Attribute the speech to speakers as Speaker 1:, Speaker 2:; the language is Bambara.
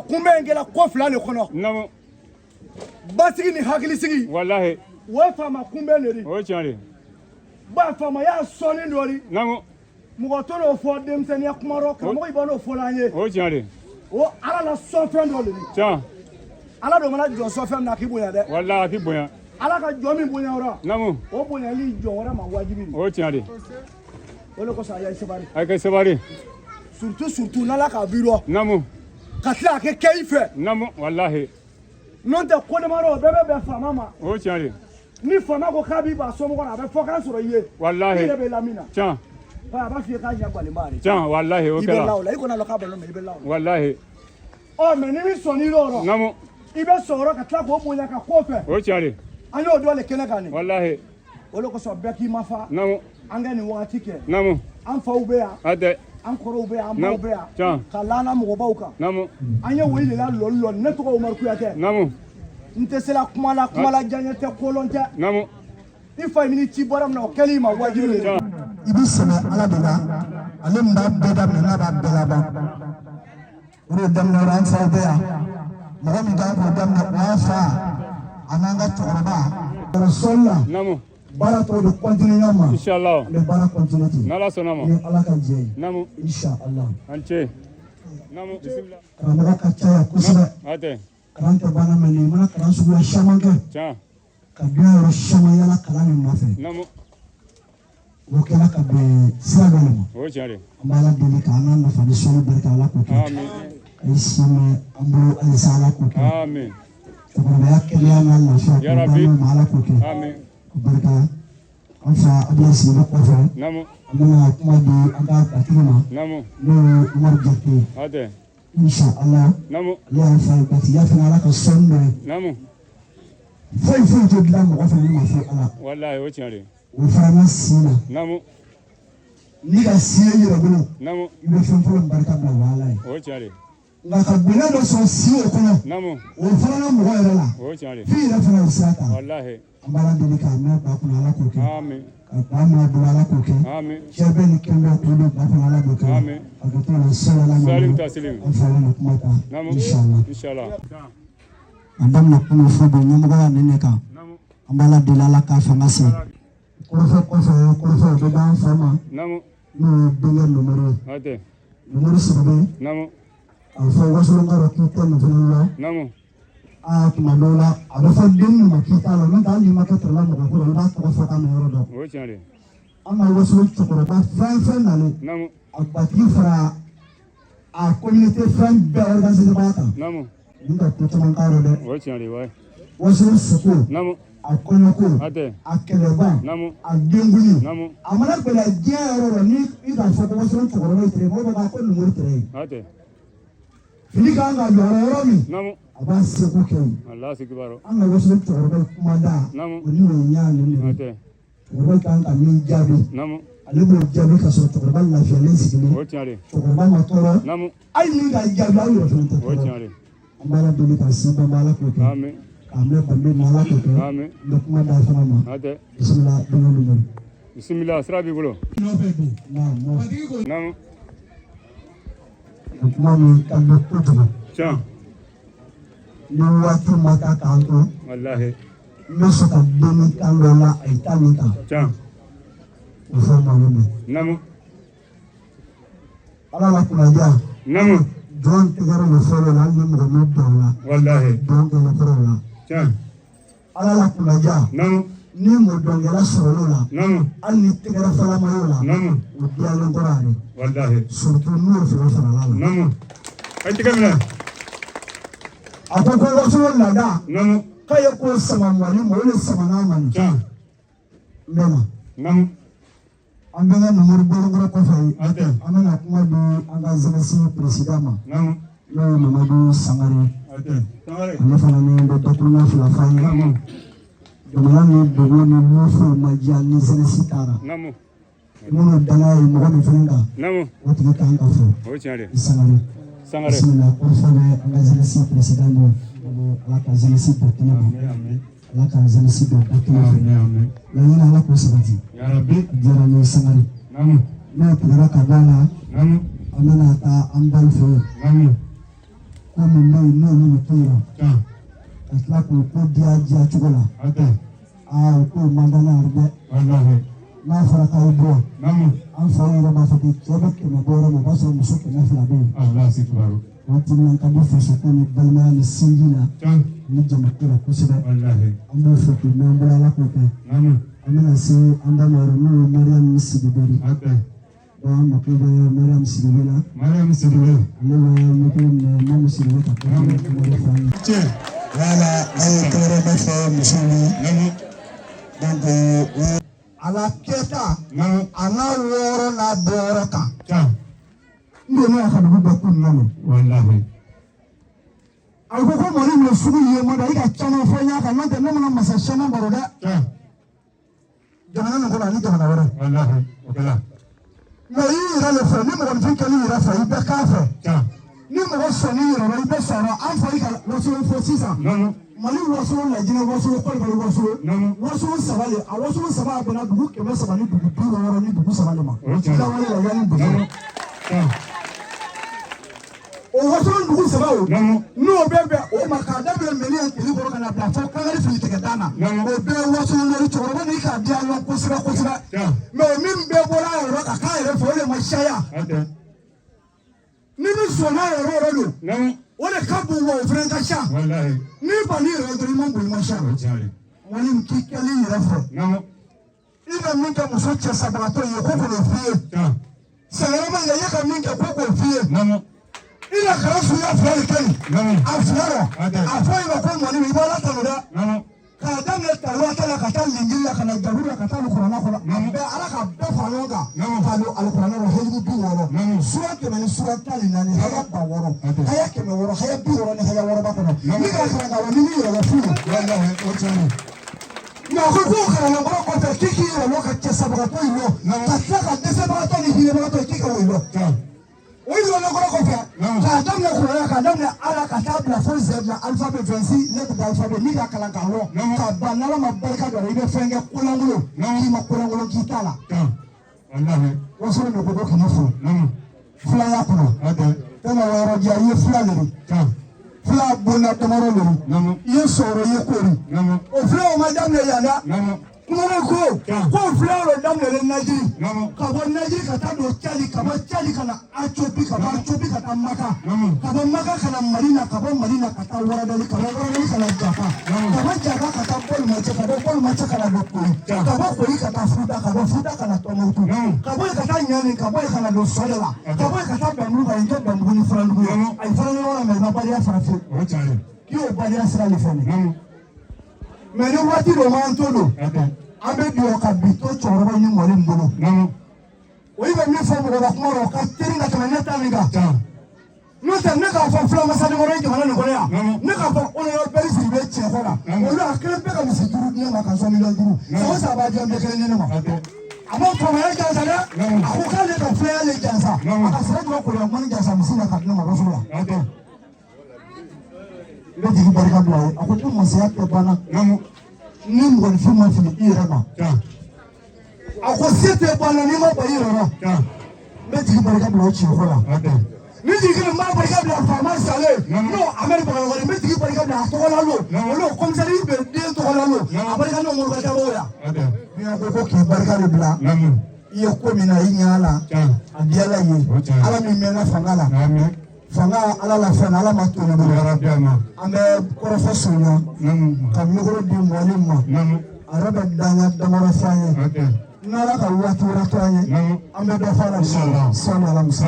Speaker 1: Kunbɛn in kɛra ko fila de kɔnɔ. Basigi ni hakilisigi.
Speaker 2: Walahi.
Speaker 1: O ye faama kunbɛn de di.
Speaker 2: O ye tiɲɛ de.
Speaker 1: Ba faamaya sɔnni dɔ di. Mɔgɔ t'o fɔ denmisɛnninya kuma rɔ, karamɔgɔ i b'a n'o fɔla an ye.
Speaker 2: O ye tiɲɛ de.
Speaker 1: O Ala la sɔnfɛn dɔ de di.
Speaker 2: Tiɲɛ.
Speaker 1: Ala dɔ mana jɔ sɔnfɛn min na, a k'i bonya dɛ.
Speaker 2: Walahi, a k'i bonya.
Speaker 1: Ala ka jɔn min bonya o rɔ, o bonyali jɔn wɛrɛ ma wajibi de.
Speaker 2: O ye tiɲɛ de.
Speaker 1: O de kosɔn a ye sabari.
Speaker 2: A kɛ sabari.
Speaker 1: Surtout surtout n'Ala k'a b'i rɔ. Ka tila ka kɛ i fɛ.
Speaker 2: Walahi.
Speaker 1: N'o tɛ, ko damadɔ o bɛɛ bɛ bɛn faama ma.
Speaker 2: O ye tiɲɛ de.
Speaker 1: Ni faama ko k'a b'i ban somɔgɔ la, a bɛ fɔ kan sɔrɔ i ye.
Speaker 2: Walahi.
Speaker 1: I yɛrɛ bɛ la min na.
Speaker 2: Tiɲɛ.
Speaker 1: A b'a f'i ye k'a ɲɛ guwalenba de.
Speaker 2: Tiɲɛ, walahi, o
Speaker 1: I bɛ la
Speaker 2: kɛra.
Speaker 1: o la, i kɔni lɔn k'a balo mɛ i bɛ la o la.
Speaker 2: Walahi.
Speaker 1: Ɔ mɛ ni min sɔnn'i rɔ o rɔ, i bɛ sɔn o rɔ ka tila k'o bonya ka k'o fɛ.
Speaker 2: O ye tiɲɛ de.
Speaker 1: An y'o dɔ le kɛnɛ kan nin.
Speaker 2: Walahi.
Speaker 1: O de kosɔn bɛɛ k'i ma fa. An ka nin wagati kɛ. An faw bɛ yan.
Speaker 2: A tɛ.
Speaker 1: An kɔrɔw bɛ yan, an baw bɛ yan.
Speaker 2: Tiɲɛ.
Speaker 1: Ka lana mɔgɔbaw kan. An ye wele de la lɔli lɔli. Ne tɔgɔ Umaru Kuyatɛ. N tɛ se la kuma la, kuma la diyaɲɛ tɛ, kolon tɛ. I fa ye min ci baara min na, o kɛli i ma wajibi de.
Speaker 3: I bɛ sɛmɛ Ala de la, ale min b'a bɛɛ daminɛ n'a b'a bɛɛ laban. O de daminɛ yɔrɔ, an faw bɛ yan, mɔgɔ min kan k'o daminɛ, o y'an fa a n'an ka cɛkɔrɔba. Sɔli la. Baara tɔw bɛ continuer ɲɔgɔn ma.
Speaker 2: Inshallah.
Speaker 3: An bɛ baara continuer ten.
Speaker 2: N'Ala sɔnna ma.
Speaker 3: Ni Ala ka jɛ ye. Inshallah.
Speaker 2: An ce. Bisimila.
Speaker 3: Karamɔgɔ ka ca yan kosɛbɛ.
Speaker 2: A tɛ.
Speaker 3: Kalan tɛ banna mɛ, nin mana kalan suguya caman kɛ.
Speaker 2: Tiɲɛ.
Speaker 3: Ka diɲɛ yɔrɔ caman yala kalan nin nɔfɛ. O kɛra ka bɛn sira dɔ de ma.
Speaker 2: O ye tiɲɛ de.
Speaker 3: An b'Ala deli k'an ka nafa ni sɔnni barika, Ala k'o kɛ.
Speaker 2: Amin.
Speaker 3: Ka i si mɛn an bolo halisa, Ala k'o kɛ.
Speaker 2: Amin.
Speaker 3: Cɛkɔrɔbaya, kɛnɛya n'a lafiya k'o
Speaker 2: Ya Rabbi.
Speaker 3: d'an ma, Ala k'o kɛ.
Speaker 2: Amin.
Speaker 3: O barika an fa Abulayi Sidibe kɔfɛ, an bɛna kuma di an ka batigi ma, n'o ye Umaru Jakite ye.
Speaker 2: A tɛ.
Speaker 3: Inshallah. Ale y'an fa ye, batigiya fana Ala ka sɔnni dɔ ye. Foyi foyi tɛ dilan mɔgɔ fɛ ni ma fɔ Ala.
Speaker 2: Walahi, o ye tiɲɛ de.
Speaker 3: O fana na si la. N'i ka si ye i yɛrɛ bolo, i bɛ fɛn fɔlɔ min barika bila, o ye Ala ye.
Speaker 2: O ye tiɲɛ de.
Speaker 3: Nka ka bonya dɔ sɔrɔ si o kɔnɔ, o fana na mɔgɔ yɛrɛ la,
Speaker 2: O ye tiɲɛ de.
Speaker 3: f'i yɛrɛ fana o sira ta.
Speaker 2: Walahi.
Speaker 3: An b'Ala deli k'a mɛn ba kunna, Ala k'o kɛ.
Speaker 2: Amin.
Speaker 3: Ka ba mɛn bolo, Ala k'o kɛ.
Speaker 2: Amin.
Speaker 3: Cɛ bɛɛ ni kɛnɛ k'o don ba kunna, Ala k'o kɛ.
Speaker 2: Amin.
Speaker 3: A ka t'o la sɔli Ala ma.
Speaker 2: Salim tasilim.
Speaker 3: An fa na kuma ta. Inshallah.
Speaker 2: Inshallah.
Speaker 3: An daminɛ kunun fo bi ɲɛmɔgɔya nin de kan. An b'Ala deli, Ala k'a fanga se. Kɔrɔfɛ kɔfɛ, kɔrɔfɛ o bɛ d'an fa ma. N'o ye denkɛ Nomoro ye.
Speaker 2: A tɛ.
Speaker 3: Nomoro Sidibe. A bɛ fɔ wasolonka dɔ k'i tɛ nin fana la. Aa, tuma dɔw la a bɛ fɔ den min ma k'i t'a la, n'o tɛ hali n'i ma kɛ tɛrɛla mɔgɔ ko la, i b'a tɔgɔ fɔ k'a mɛn yɔrɔ dɔn.
Speaker 2: O ye tiɲɛ de.
Speaker 3: An ka wasolon cɛkɔrɔba fɛn fɛn nalen, a batigi fara a communauté fɛn bɛɛ organisé b'a kan. Nin ka ko caman k'a rɔ dɛ.
Speaker 2: O ye tiɲɛ de wayi.
Speaker 3: Wasolon suko, a kɔɲɔko,
Speaker 2: A tɛ.
Speaker 3: a kɛlɛban, a denkuli, a mana gɛlɛya diɲɛ yɔrɔ o yɔrɔ, ni i k'a fɔ ko wasolon cɛkɔrɔba ye tere, mɔgɔw b'a fɔ ko numu tere ye.
Speaker 2: A tɛ.
Speaker 3: Fini kan ka jɔ yɔrɔ min, a b'a seko kɛ yen.
Speaker 2: Ala sigibaaro.
Speaker 3: An ka wasolon cɛkɔrɔba ye kumada, o ni o ye ɲa nin de
Speaker 2: A
Speaker 3: ye.
Speaker 2: tɛ.
Speaker 3: Cɛkɔrɔba kan ka min jaabi, ale b'o jaabi ka sɔrɔ cɛkɔrɔba lafiyalen sigilen.
Speaker 2: O ye tiɲɛ de.
Speaker 3: Cɛkɔrɔba ma tɔɔrɔ. Hali min ka jaabi, aw yɛrɛ fana tɛ
Speaker 2: O ye
Speaker 3: tɔɔrɔ.
Speaker 2: tiɲɛ de.
Speaker 3: An b'Ala deli k'a si ban, Ala k'o kɛ.
Speaker 2: Amin.
Speaker 3: K'a mɛn banbe na, Ala k'o kɛ.
Speaker 2: Amin.
Speaker 3: N bɛ kuma d'a fana ma.
Speaker 2: A tɛ.
Speaker 3: Bisimila, denkɛ Numu.
Speaker 2: Bisimila, sira b'i bolo.
Speaker 4: Nɔfɛ bi.
Speaker 3: Naamu.
Speaker 4: Batigi ko.
Speaker 3: O kuma min ka di kojugu.
Speaker 2: Tiɲɛ.
Speaker 3: Ni waati ma taa k'an to,
Speaker 2: Walahi.
Speaker 3: n bɛ sɔn ka denni kan dɔ la, a ye taa min kan.
Speaker 2: Tiɲɛ.
Speaker 3: O fɔ maa bɛ mɛn. Ala la kunnadiya. Jɔn tɛgɛrɛ de fɔlɔ la, hali ni mɔgɔ ma bɛn o la.
Speaker 2: Walahi.
Speaker 3: Jɔn kɛlɛ kɔrɔ o la.
Speaker 2: Tiɲɛ.
Speaker 3: Ala la kunnadiya. Ni mɔdɔnkɛla sɔrɔla o la, hali ni tɛgɛrɛ fɔla ma y'o la, o diyalen kɔrɔ a ye.
Speaker 2: Walahi.
Speaker 3: Surtout n'o fana farala la.
Speaker 2: A ye tɛgɛ minɛ.
Speaker 3: A ko ko wasolon laada. K'a ye ko sama mɔni ma, o de sama n'a ma nin.
Speaker 2: Tiɲɛ.
Speaker 3: N bɛ na. An bɛ ka numéro bɔlɔnkɔrɔ kɔfɛ, an bɛna kuma di an ka jeunesse président ma, n'o ye Mamadu Sangare. Ale fana ni bɛ dakuruɲɛ fila f'an ye. Jamana ni dugu ni mun foyi ma diya ni jeunesse taara. Minnu danaya ye mɔgɔ min fana kan, o tigi kan ka fɔ.
Speaker 2: O ye tiɲɛ de.
Speaker 3: I Sangare.
Speaker 2: Sangare.
Speaker 3: Bisimila, kɔrɔfɔ bɛ an ka jeunesse président bolo. Ala ka jeunesse bɔ kɛnɛ ma. Ala ka jeunesse bɔ kɛnɛ fɛ. Laɲini, Ala k'o sabati.
Speaker 2: Ya Rabbi.
Speaker 3: A diyara n ye, Sangare. N'o tigɛra ka bɔ a la, an bɛna taa an baw fɛ yen. Ko min bɛ yen n'olu bɛ to yen ka tila k'o ko diya diya cogo la, aa, o ko man d'an yɛrɛ dɛ. N'a fɔra k'aw ye bɔ, an faw yɛrɛ b'a fɔ ko cɛ bɛ 100 bɔ yɔrɔ min, o b'a sɔrɔ muso 200 bɛ yen. O timinan ka di faso ko ni balimaya ni sinji la ni jamako la kosɛbɛ. An b'o fɔ k'u mɛn an bolo, Ala k'o kɛ. An bɛna se an da ma yɔrɔ n'o ye Mariam Sidibe de. Bon, an mako bɛ Mariam Sidibe la.
Speaker 2: Mariam Sidibe.
Speaker 3: Ale bɛ micro minɛ Mamu Sidibe ka kuma kuma fɔ an ye.
Speaker 4: Voilà, aw ye tɛgɛrɛ bɛ fɔ musow ye. Donc
Speaker 3: a la kɛta a n'a wɔɔrɔ n'a bɔyɔrɔ kan. N donna a ka dugu bɛɛ kun na. A ko ko Mali minɛ sugu ye ma da i ka caman fɔ n y'a kan, n'o tɛ ne mana masa caman baro dɛ. Jamana nin kɔnɔ ani jamana wɛrɛ. Mɛ i yɛrɛ le fɛ, ni mɔgɔninfin kɛl'i yɛrɛ fɛ, i bɛ k'a fɛ. Ni mɔgɔ sɔnn'i yɛrɛ la, i bɛ sɔrɔ. An fɔ i ka wasolon fɔ sisan. Mali wasolon, Lajinɛ wasolon, Kɔlɔbali wasolon, wasolon saba le. A wasolon saba a bɛnna dugu 300 ni dugu 63 ni dugu saba de ma. Lawale la yanni dugu. O wasolon dugu saba o, n'o bɛ bɛn o ma, k'a daminɛ Mɛni tile kɔrɔ ka na bila fɔ Kankari fili tigɛ dan na, o bɛɛ ye wasolon lɔri. Cɛkɔrɔba n'i k'a diya lɔn kosɛbɛ kosɛbɛ. Mɛ o min bɛɛ bɔra a yɛrɛ ka k'a yɛrɛ fɛ, o de ma caya. Ni min sɔnna a yɛrɛ yɛrɛ don, o de ka bon wa o fana ka ca. N'i banni yɛrɛ dɔrɔn, i ma bon, i ma ca. Wali k'i kɛl'i yɛrɛ fɛ, i bɛ min kɛ muso cɛ sabagatɔ ye ko k'o f'i ye, san wɛrɛ ma ɲɛ, i ye ka min kɛ ko k'o f'i ye. I na kalan suguya fila de kɛ nin a fila rɔ. A fɔ i ma ko mɔni, i b'Ala tanu dɛ, k'a daminɛ tawurata la ka taa Linjili la ka na Jaburu la ka taa Alikuranɛ kɔnɔ, a bɛɛ Ala ka bɛɛ fara ɲɔgɔn kan k'a don Alikuranɛ rɔ. Helibu 60, sura 100 ni sura 14, haya 6000, haya 600, haya 60 ni haya wɔɔrɔba kɔnɔ. Ni k'a kalan k'a lɔn ni m'i yɛrɛ lɔ fu ye. Mɛ a ko k'o kalanyɔrɔ kɔfɛ k'i k'i yɛrɛ lɔ ka cɛ sabagatɔ in lɔ, ka tila ka dɛsɛbagatɔ ni hinɛbagatɔ k'i ka o lɔ. O yɔrɔ kɔfɛ, k'a daminɛ kuranɛ, k'a daminɛ Ala ka taa bila fo Z la, alphabet, 26 lettres d'alphabet, n'i ka kalan k'a lɔn k'a ban, n'Ala ma barika don a la, i bɛ fɛn kɛ kolankolon k'i ma kolankolon k'i t'a la. Wasolon de ko ko k'i fo filaya kɔnɔ fɛn ma wɔɔrɔ diya i ye, fila le don, fila bonda damadɔ le don, i ye sɔrɔ, i ye kori. O filaw ma daminɛ yan dɛ. Kumana ko ko filaw de daminɛlen Najiri, ka bɔ Najiri ka taa don Cadi, ka bɔ Cadi ka na Ethiopie, ka bɔ Ethiopie ka taa Maka, ka bɔ Maka ka na Madina, ka bɔ Madina ka taa Waradali, ka bɔ Waradali ka na Japa, ka bɔ Japa ka taa Kɔlimacɛ, ka bɔ Kɔlimacɛ ka na don Koyi, ka bɔ Koyi ka taa Futa, ka bɔ Futa ka na Tɔnbukutu, ka bɔ yen ka taa Ɲani, ka bɔ yen ka na don Sɔdɛ la, ka bɔ yen ka taa Bɛnbugu, ka yen kɛ Bɛnbugu ni Furandugu ye. A ye fara ɲɔgɔn na, mɛ i ma baliya fara fiyewu k'i y'o baliya sira de fɛ nin. Mɛ ni waati dɔ m'an to don, an bɛ dugawu ka bi to cɛkɔrɔba ni mɔni bolo. O bɛ min fɔ mɔgɔ ka kuma la, o ka teli ka tɛmɛ ne ta min kan. N'o tɛ, ne k'a fɔ fila masadenkɔrɔ ye jamana nin kɔnɔ yan, ne k'a fɔ honorable Bɛri Sidibe tiɲɛ kɔ la, olu a kelen bɛɛ ka misi 5 di ne ma ka sɔn miliyɔn 5, san o san a b'a di an bɛɛ kelen di ne ma. A ma faamaya jansa dɛ. A ko k'ale ka filaya le jansa, a ka sira jɔ kolonya mɔni jansa misi la ka di ne ma waso la. N bɛ jigi barika bila ye. A ko ko masaya tɛ banna ni mɔgɔninfin ma fili i yɛrɛ ma. A ko se tɛ banna n'i ma ban i yɛrɛ ma. N bɛ jigi barika bila o tiɲɛ la. Ni jigi kelen, n b'a barika bila faama salen n'o Amadu Bagayoko, n bɛ jigi barika bila a tɔgɔ la lo, olu komisɛri bɛ den tɔgɔ la lo, a barika n'o mori ka jago yan. Ni a ko ko k'i barika de bila i ye ko min na, i ɲɛ la, a diyala i ye. Ala min mɛnna fanga la, fanga Ala la fɛn Ala ma to ne bolo. An bɛ kɔrɔfɔ surunya ka micro di mɔni ma. A yɛrɛ bɛ danya damadɔ fɔ an ye. N'Ala ka waati wɛrɛ to an ye, an bɛ dɔ fɔ a la. Sɔnni Ala musa.